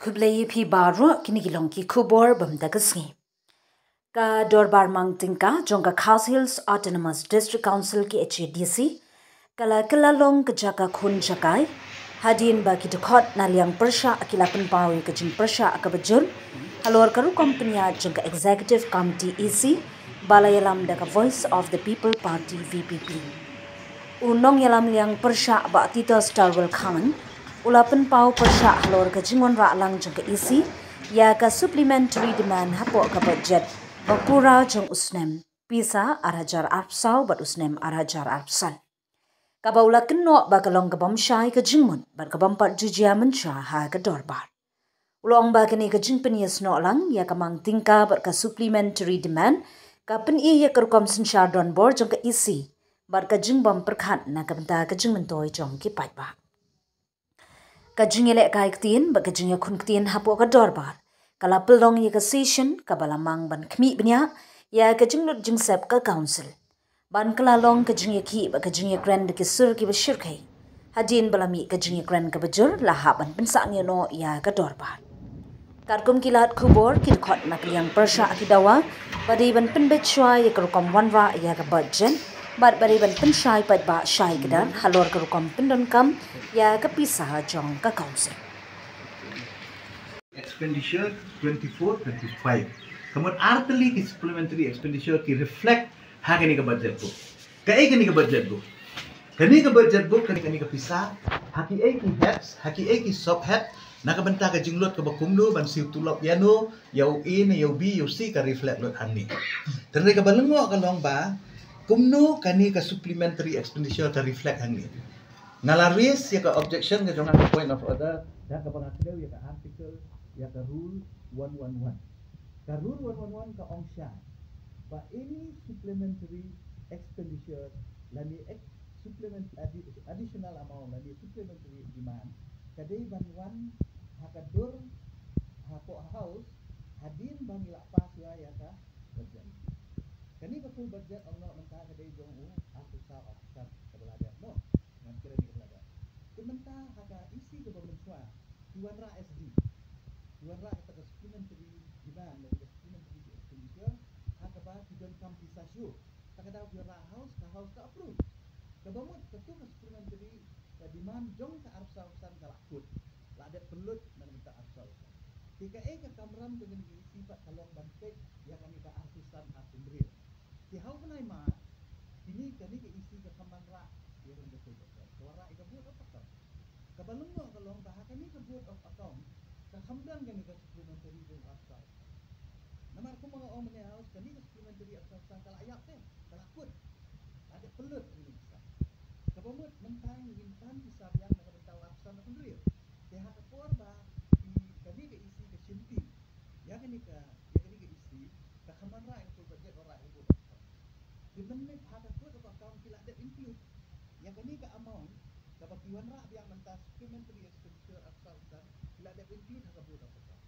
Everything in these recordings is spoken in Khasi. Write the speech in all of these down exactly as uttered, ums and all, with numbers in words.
Khublei ïa phi baroh, kine ki long ki khubor bym da ka sngi. Ka Dorbar Mang Tyngka jong ka Khasi Hills Autonomous District Council, K H A D C, ka la kylla long ka jaka khun jaka ei, hadien ba ki dkhot na liang pyrshah ki la pynpaw ïa ka jingpyrshah kaba jur halor ka rukom pynïaid jong ka Executive Committee E C ba la ïalam da ka Voice of the People Party, V P P. U nongïalam liang pyrshah Bah Tito Starwell Khan u la pynpaw pyrshah halor ka jingwanrah lang jong ka E C ïa ka supplementary demand hapoh ka budget ba pura jong u snem pisa ar hajar arphew saw bad u snem ar hajar arphew san, kaba u la kynnoh ba ka long ka bym shai ka jingmut bad ka bym pat ju jia mynshuwa ha ka dorbar. U la ong ba kane ka jingpynïasnoh lang ïa ka Mang Tyngka bad ka supplementary demand ka pyni ïa ka rukom synshar donbor jong ka E C bad ka jingbym pyrkhat na ka bynta ka jingmyntoi jong ki paidbah. Ka jingïalehkai ktien bad ka jingïakhun ktien hapoh ka dorbar ka la pynlong ïa ka session kaba la mang ban khmih bniah ïa ka jinglut jingsep ka council. Ban kylla long ka jingïakhih bad ka jingïakren da ki sur kiba shyrkhei, hadien ba la mih ka jingïakren kaba jur la hap ban pynsangeh noh ïa ka dorbar. Katkum ki lad khubor, ki dkhot na ka liang pyrshah ki dawa ba dei ban pynbeit shuwa ïa ka rukom wanrah ïa ka budget bad ba dei ban pynshai paidbah shai kdar halor ka rukom pyndonkam ïa ka pisa jong ka council. Expenditure twenty-four twenty-five. Ka mut ar tylli ki supplementary expenditure ki reflect ha kane ka budget book. Kaei kane ka budget book? Kane ka budget book, kane, kane ka pisa, ha kiei ki heads, ha kiei ki sub head, na ka bynta ka jinglut kaba kumno ban siew tulop ïano, ïa u A, ïa u B, ïa u C, ka reflect lut hangne. Hynrei kaba lyngngoh ka long ba kumno kane ka supplementary expenditure ka reflect hangne. Nga la raise ïa ka objection ka jong nga, ka point of order, da kaba nga kdew ïa ka article, ïa ka rule one one one. Ka rule one one one ka ong shai ba any supplementary expenditure lane ex-, supplement, addi-, additional amount lane supplementary demand ka dei ban wan ha ka dur, hapoh House, hadien ba ngi la pass ïa, ïa ka budget. Kane ka full budget ong noh mynta ka dei jong u arphew saw arphew san kaba la dep, mo. Ngan kren ïa kaba la dep. Te mynta ha ka E C kaba mynshuwa ki wanrah S D. Ki wanrah kata ka supplementary demand lane ka supplementary expenditure ha kaba ki donkam pisa shuh. Kata ka daw ki wanrah House, ka House ka approve. Kaba mut katu ka supplementary ka demand jong ka arphew saw san ka la kut. La dep pynlut na ka bynta arphew saw san. Te kaei ka kamram ka jong ka E C pat ka long ban peit ïa kane ka arphew san, arphew hynriew. Te ha u bnai March, kine, kane ka E C ka kham wanrah ïa kane ka full budget. Ka wanrah ïa ka vote of account. Kaba lyngngoh ka long ba ha kane ka vote of account ka kham don kane ka supplementary jong arphew saw san. Namar kumba nga ong mynne House, kane ka supplementary arphew saw san ka la ïap te, ka la kut. La dep pynlut kane ka pisa. Kaba mut mynta ngim pan pisa biang na ka bynta u arphew san arphew hynriew. Te ha ka por ba i, kane ka E C ka shim tieng ïa kane ka, ïa kane ka E C, ka kham wanrah ïa ka full budget, wanrah ïa ka vote of account. Te mynne ha ka vote of account ki la dep include ïa kane ka amount kaba ki wanrah biang mynta supplementary expenditure arphew saw san, ki la dep include ha ka vote of account.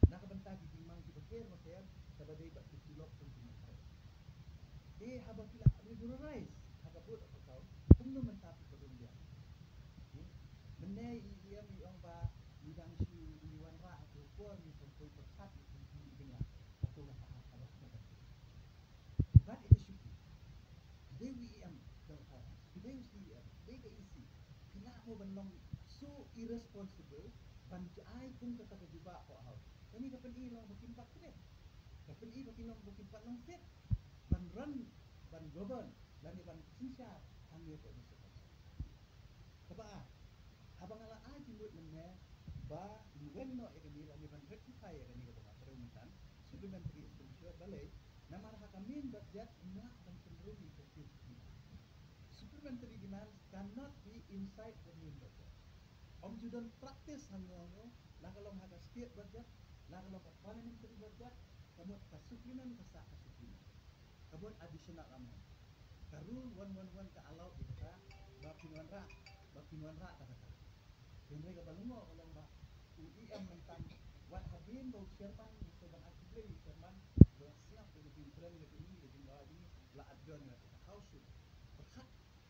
Na ka bynta ki jingmang kiba kher ba kher kaba dei bad ki tulop jong ki nongkhreh. Te haba ki la regularize ha ka vote of account, kumno mynta phi pynrung biang? Te mynne i, i em i ong ba ngi dang shu, ngi wanrah ha ka por ngi sngewthuh pyrkhat ïa ki jingïalang. Hato kata ha kaba kata. Bad ïa ka shuki. Ki dei u E M jong ka, ki dei u C E M, ki dei ka E C. Phi lah mo ban long so irresponsible ban ai kum kata ka jubab hapoh House. Kane ka pyni long ba kim pat kren. Ka pyni ba kim long, ba kim pat long fit ban run, ban govern lane ban synshar hangne hapoh District Council. Kaba ar, haba nga la ai jingmut mynne ba ngin weng noh ïa kane lane ban rectify ïa kane kaba nga kdew mynta, supplementary expenditure, balei? Namar ha ka main budget ngim lah ban pynrung ïa ka state demand. Supplementary demands cannot be inside the main budget. Ym ju don practice hangno hangno, la ka long ha ka state budget, la ka long ka parliamentary budget, ka mut ka supplement ka sah ka supplement. Ka mut additional amount. Ka rule one one one ka allow ïa kata, ba phin wanrah, ba phin wanrah da kata. Hynrei kaba lyngngoh ka long ba u E M mynta, wat hadien ba u chairman, ngi sngewbha ban ai khublei ïa u chairman ba u la sngap ïa ka jingkren ka jong ngi, ka jingdawa jong ngi, la adjourn ïa ka House shuh. Pyrkhat,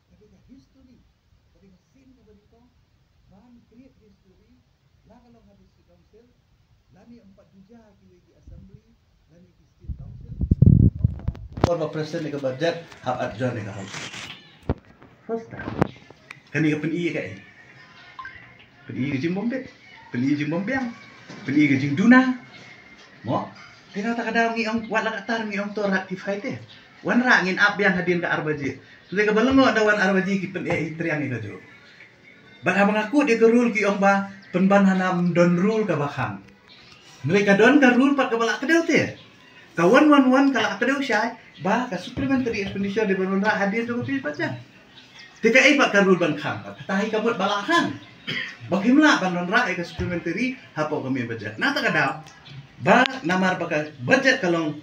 ka dei ka history, ka dei ka sien kaba nyngkong ban create history La ka long ha District Council, lane em pat duh ïa kiwei ki assembly, lane ki State Council. Por ba present ïa ka budget, hap adjourn ïa ka House. First time. Kane ka pyni ïa kaei? Pyni ïa ka jingbym bit, pyni ïa ka jingbym biang, pyni ïa ka jingduna. Mo, te na kata ka daw ngi ong, wat la katta ngi ong to rectify te. Wanrah ngin ap biang hadien ka ar baje. Te kaba lyngngoh da wan ar baje ki pyneh i triang ïa kajuh. Bad haba nga kut ïa ka rule ki ong ba pynban hana ym don rule kaba khang. Hynrei ka don ka rule pat kaba la kdew te. Ka one one one ka la kdew shai ba ka supplementary expenditure dei ban wanrah hadien jong ka period budget. Te kaei pat ka rule ban khang? Kata hi ka mut ba la khang ba phim lah ban wanrah ïa ka supplementary hapoh ka main budget. Na kata ka daw ba namar ba ka budget ka long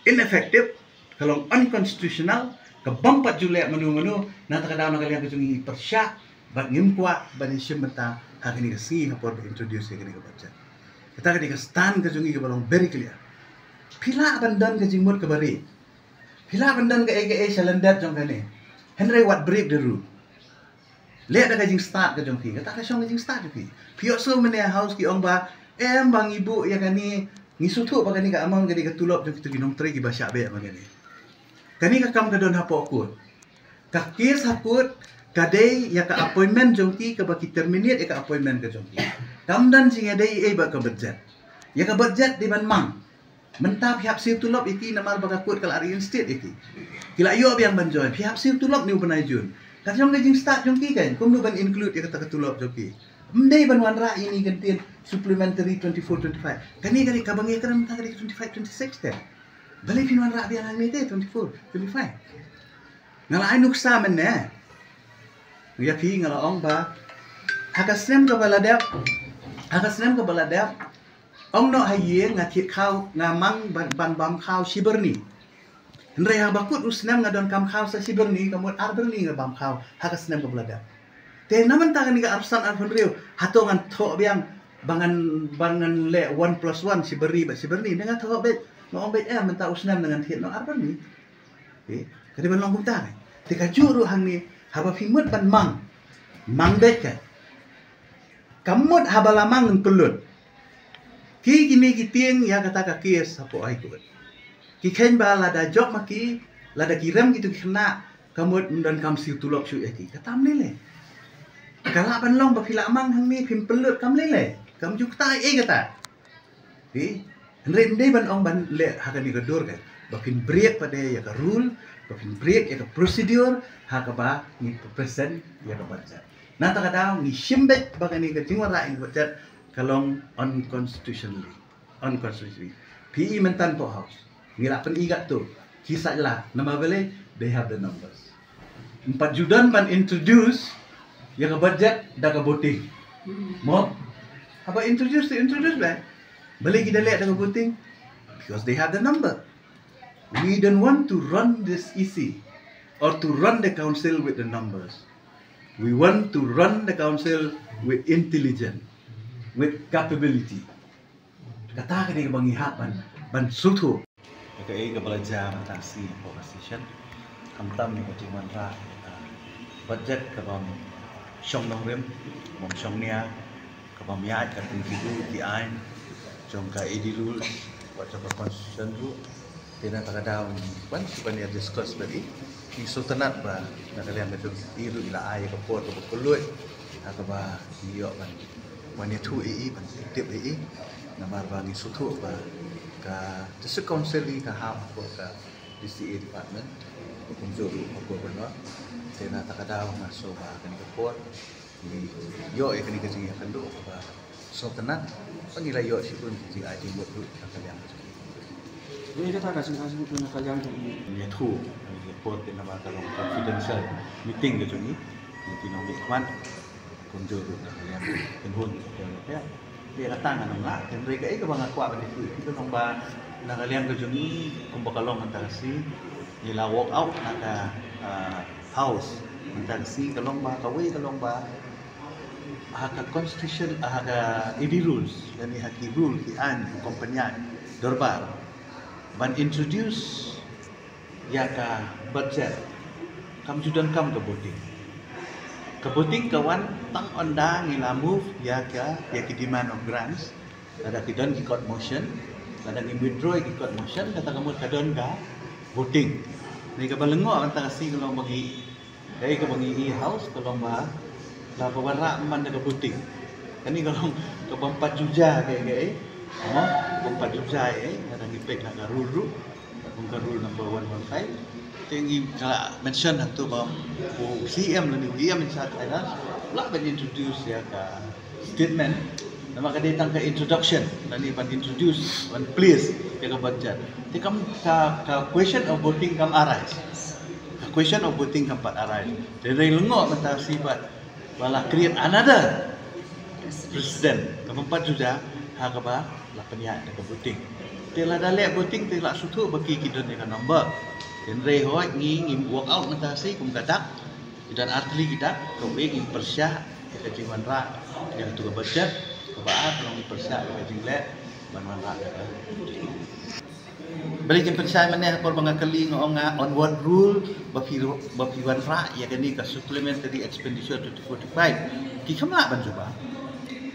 ineffective, ka long unconstitutional, ka bym pat ju leh mano mano, na kata ka daw na ka liang ka jong ngi pyrshah bad ngim kwah ban ïashim bynta ha kane ka sngi ha por ba introduce ïa kane ka budget. Kata ka dei ka stand ka jong ngi kaba long very clear. Phi lah ban don ka jingmut kaba rieh, phi lah ban don kaei kaei sha lyndet jong kane, hynrei wat break the rule. Leh da ka jingstad ka jong phi, kata ka shong ka jingstad jong phi. Phi ïohsngew mynne ha House ki ong ba em ba ngi buh ïa kane, ngi sngewthuh ba kane ka amount ka dei ka tulop jong kito ki nongtrei kiba shah beh ma kane. Kane ka kam ka don hapoh court. Ka case ha court ka dei ïa ka appointment jong ki, kaba ki terminate ïa ka appointment ka jong ki. Kam don jingïadei ei ei bad ka budget. Ïa ka budget dei ban mang. Mynta phi hap siew tulop ïa ki namar ba ka court ka la reinstate ïa ki. Ki la ïoh biang ban join. Phi hap siew tulop ne u bnai June. Ka jong ka jingstad jong ki kan, kumno ban include ïa kata ka tulop jong ki. Ym dei ban wanrah ïa kane ka ktien supplementary twenty-four twenty-five. Kane ka dei kaba ngi kren mynta ka dei twenty-five twenty-six te. Balei phin wanrah biang hangne te twenty-four twenty-five? Nga la ai nuksa mynne ïa phi, nga la ong ba ha ka snem kaba la dep, ha ka snem kaba la dep, ong noh ha ïing nga thied khaw, nga mang ban, ban bam khaw shi byrni. Hynrei haba kut u snem nga donkam khaw sa shi byrni, ka mut ar byrni nga bam khaw ha ka snem kaba la dep. Te na mynta kane ka arphew san arphew hynriew, hato ngan thoh biang ba ngan, ba ngan leh one plus one, shi byrni bad shi byrni? Ne nga thoh beit, nga ong beit, eh, mynta u snem ngan thied noh ar byrni. Te ka dei ban long kumta. Te kajuh ruh hangne, haba phi mut ban mang, mang beit ka. Ka mut haba la mang pynlut. Ki kine ki tieng ïa kata ka case hapoh High Court. Ki kheiñ ba lada jop ma ki, lada ki rem kito ki khynnah, ka mut ym donkam siew tulop shuh ïa ki. Kata ym lei lei. Ka lah ban long ba phi la mang hangne phim pynlut, kam lei lei. Kam ju kata ei ei kata. Te hynrei ym dei ban ong ban leh ha kane ka dur ka ba phin break pat ïa ka rule, ba phin break ïa ka procedure ha kaba ngi present ïa ka budget. Na kata ka daw ngi shim beit ba kane ka jingwanrah ïa ka budget ka long unconstitutionally, unconstitutionally. Phi i mynta hapoh House ngi la pyni katto, ki sait lad namar balei? They have the numbers. Ym pat ju don ban introduce ïa ka budget da ka voting. Mo? Haba introduce to introduce ba. Balei ki da leh da ka voting? Because they have the number. We don't want to run this E C or to run the council with the numbers. We want to run the council with intelligence, with capability. Kata ka dei kaba ngi hap ban, ban sngewthuh. Ïa kaei kaba la jia mynta ka sngi hapoh ka session, khamtam ïa ka jingwanrah ïa ka budget kabym shong nongrim, bym shong nia, kabym ïaid katkum ki ruh ki aiñ jong ka A D rules, wat jong ka constitution ruh. Te na kata ka daw ngi wan shu ban ïa discuss bad i, ngi sngewtynnat ba na ka liang ka jong i ruh i la ai ïa ka por kaba kylluid ha kaba ngi ïoh ban wan ïathuh ïa i, ban tip ïa i. Namar ba ngi sngewthuh ba ka District Council hi ka hap hapoh ka D C A department, kumjuh ruh hapoh Banwa. Te na kata ka daw nga sngew ba kane ka por ngi ïoh ïa kane ka jingïakynduh kaba sngewtynnat, ba ngi la ïoh shibun ki jingai jingmut ruh na ka liang ka jong ngi. Ïa kata ka jingai jingmut na ka liang jong ngi. Ngi ïathuh, ngi ïathuh te namar ka long confidential meeting ka jong ngi. Ngi ki nongmihkhmat kumjuh ruh na ka liang ka kynhun ka jong ngi. Te kata ngan ym lah, hynrei kaei kaba nga kwah ban ïathuh ïa phi ka long ba na ka liang ka jong ngi, kumba ka long mynta ka sngi, ngi la walk out na ka, ah, house mynta ka sngi, ka long ba, kawei ka long ba ha ka constitution, ha ka A D rules, lane ha ki rule ki aiñ u company dorbar ban introduce ïa ka budget kam ju donkam ka voting. Ka voting ka wan tang ynda ngi la move ïa ka, ïa ki demand of grants. Lada ki don ki court motion, lada ngi withdraw ki court motion, kata ka mut ka don ka voting. Ni kaba lyngngoh mynta ka sngi ka long ba ngi, kaei kaba ngi i House ka long ba la ba wanrah man da ka voting. Kane ka long kaba ym pat ju jia kaei kaei. Mo, kaba ym pat ju jia eh, lada ngi peit na ka rule ruh. Kum ka rule number one one five. Te ngi ka la mention hangto ba u C M lane u E M in charge finance u lah ban introduce ïa ka statement. Namar ka dei tang ka introduction lane ban introduce, ban place ïa ka budget. Te kam ka, ka question of voting kam arise. Ka question of voting kam pat arise. Te dei lyngngoh mynta shi pat ba la create another precedent kaba ym pat ju jia ha kaba la pynïaid da ka voting. Te lada leh voting te la sngewthuh ba ki, ki don ïa ka number. Hynrei hooid ngi, ngi work out mynta shi kum ka dak. Ki don artylli ki dak, kawei ngi pyrshah ïa ka jingwanrah ïa katu ka budget, kaba ar ka long ngi pyrshah ïa ka jingleh ban wanrah ïa ka. Balei kim pynshai mynne ha por ba nga kylli nga ong nga on what rule ba phi, ba phi wanrah ïa kane ka supplementary expenditure twenty forty-five. Ki kham lah ban jubab.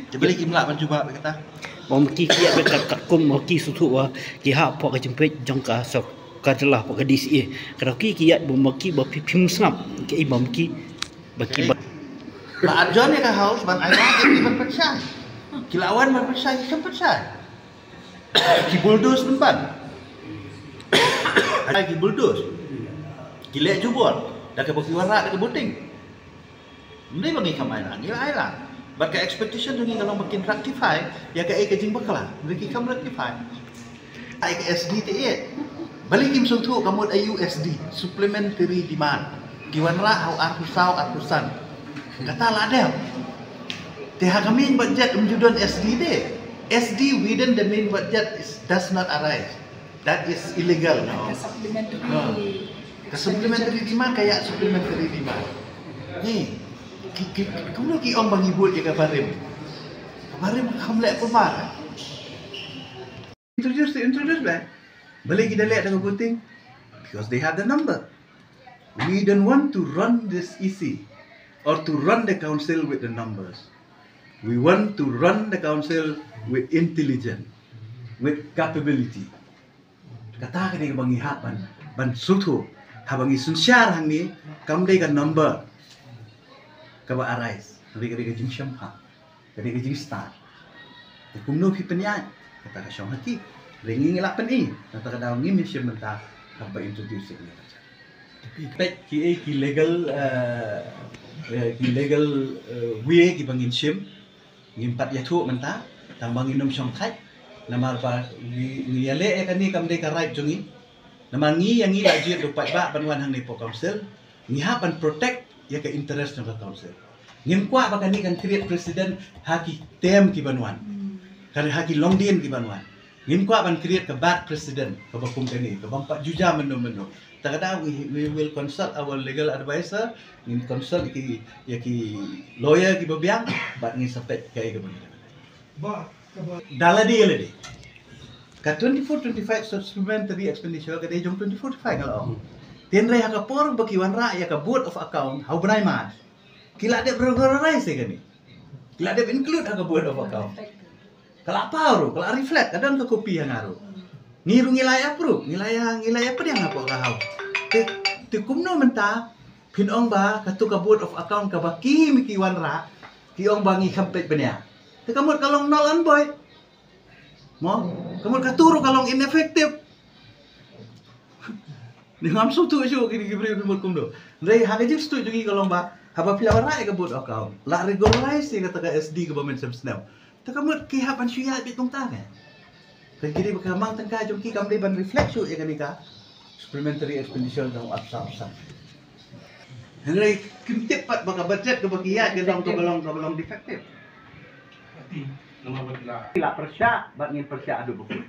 Te balei kim lah ban jubab ïa kata? Ba ma ki ki ïa ba ka, ka kum ma ki sngewthuh ba ki hap hapoh ka jingpeit jong ka sorkar jylla hapoh ka D C A. Ka dei ki ki ïa ba ma ki ba phi, phim sngap ki ïa ba ma ki ba ki ba. La adjourn ïa ka House ban ai lad ïa ki ban pynshai. Ki la wan ban pynshai, ki kham pynshai. Ki bulldoze lem bad. Ai ki bulldoze. Ki leh jubor da kaba ki wanrah da ka voting. Ym dei ba ngi kham ai lad, ngi la ai lad. Bad ka expectation jong ngi ka long ba kin rectify ïa kaei ka jingbakla. Hynrei ki kham rectify. Ai ka S D te eh. Balei kim sngewthuh ka mut aiu S D, supplementary demand. Ki wanrah ha u arphew saw arphew san. Kata la dep. Te ha ka main budget ym ju don S D te. S D within the main budget is, does not arise. That is illegal. Ka supplementary. Ha. Ka supplementary demand, ka ïa supplementary demand. Ni, ki, ki, kumno ki ong ba ngi vote ïa ka barim. Ka barim kham leh pynmar. Introduce, introduce ba. Balei ki da leh da ka voting? Because they have the number. We don't want to run this E C or to run the council with the numbers. We want to run the council with intelligence, with capability. Kata ka dei kaba ngi hap ban, ban sngewthuh. Haba ngi synshar hangne kam dei ka number kaba arise. Ka dei, ka dei ka jingshemphang. Ka dei ka jingstad. Te kumno phi pynïaid? Kata ka shong ha ki. Hynrei ngi ngi la pyni. Kata ka daw ngi mynsiem mynta haba introduce ïa ka. Peit kiei ki legal, eh, eh, ki legal, eh, way kiba ngin shim. Ngim pat ïathuh mynta tang ba ngin ym shongthait. Namar ba ngi, ngi ïaleh ïa kane kam dei ka right jong ngi. Namar ngi ïa ngi la jied da u paidbah ban wan hangne hapoh council. Ngi hap ban protect ïa ka interest jong ka council. Ngim kwah ba kane kan create precedent ha ki term ki ban wan. Kan ha ki longdien ki ban wan. Ngim kwah ban create ka bad precedent kaba kum kane, kaba ym pat ju jia mynno mynno. Ta ka daw we, we will consult our legal advisor, ngin consult ïa ki, ïa ki lawyer kiba biang, bad ngin sa peit kaei kaba ngin. Da lade lade. Ka twenty-four twenty-five supplementary expenditure ka dei jong twenty-four twenty-five nga la ong. Hynrei ha ka por ba ki wanrah ïa ka Board of Account ha u bnai March, ki la dep regularize ïa kane. Ki la dep include ha ka Board of Account. Ka la paw ruh, ka la reflect, ka don ka copy ha nga ruh. Ngi ruh ngi la ïa approve, ngi la ïa, ngi la ïa pdiang hapoh ka House. Te, te kumno mynta phin ong ba katu ka Board of Account kaba ki me ki wanrah, ki ong ba ngi kham peit bniah. Te ka mut ka long null and void. Mo, ka mut katu ruh ka long ineffective. Ni ngam sngewthuh shuh kine ki briew ki mut kumno. Hynrei ha ka jingsngewthuh jong ngi ka long ba haba phi la wanrah ïa ka Board of Account, la regularize ïa kata ka S D kaba mynshem snem. Te ka mut ki hap ban shu ïaid beit kumta ne. Ka dei ba ka mang tyngka jong ki kam dei ban reflect shuh ïa kane ka supplementary expenditure jong u arphew saw arphew san. Hynrei kim tip pat ba ka budget kaba ki ïaid ka long, kaba long, kaba long defective. Ki la pyrshah bad ngin pyrshah haduh ba kut.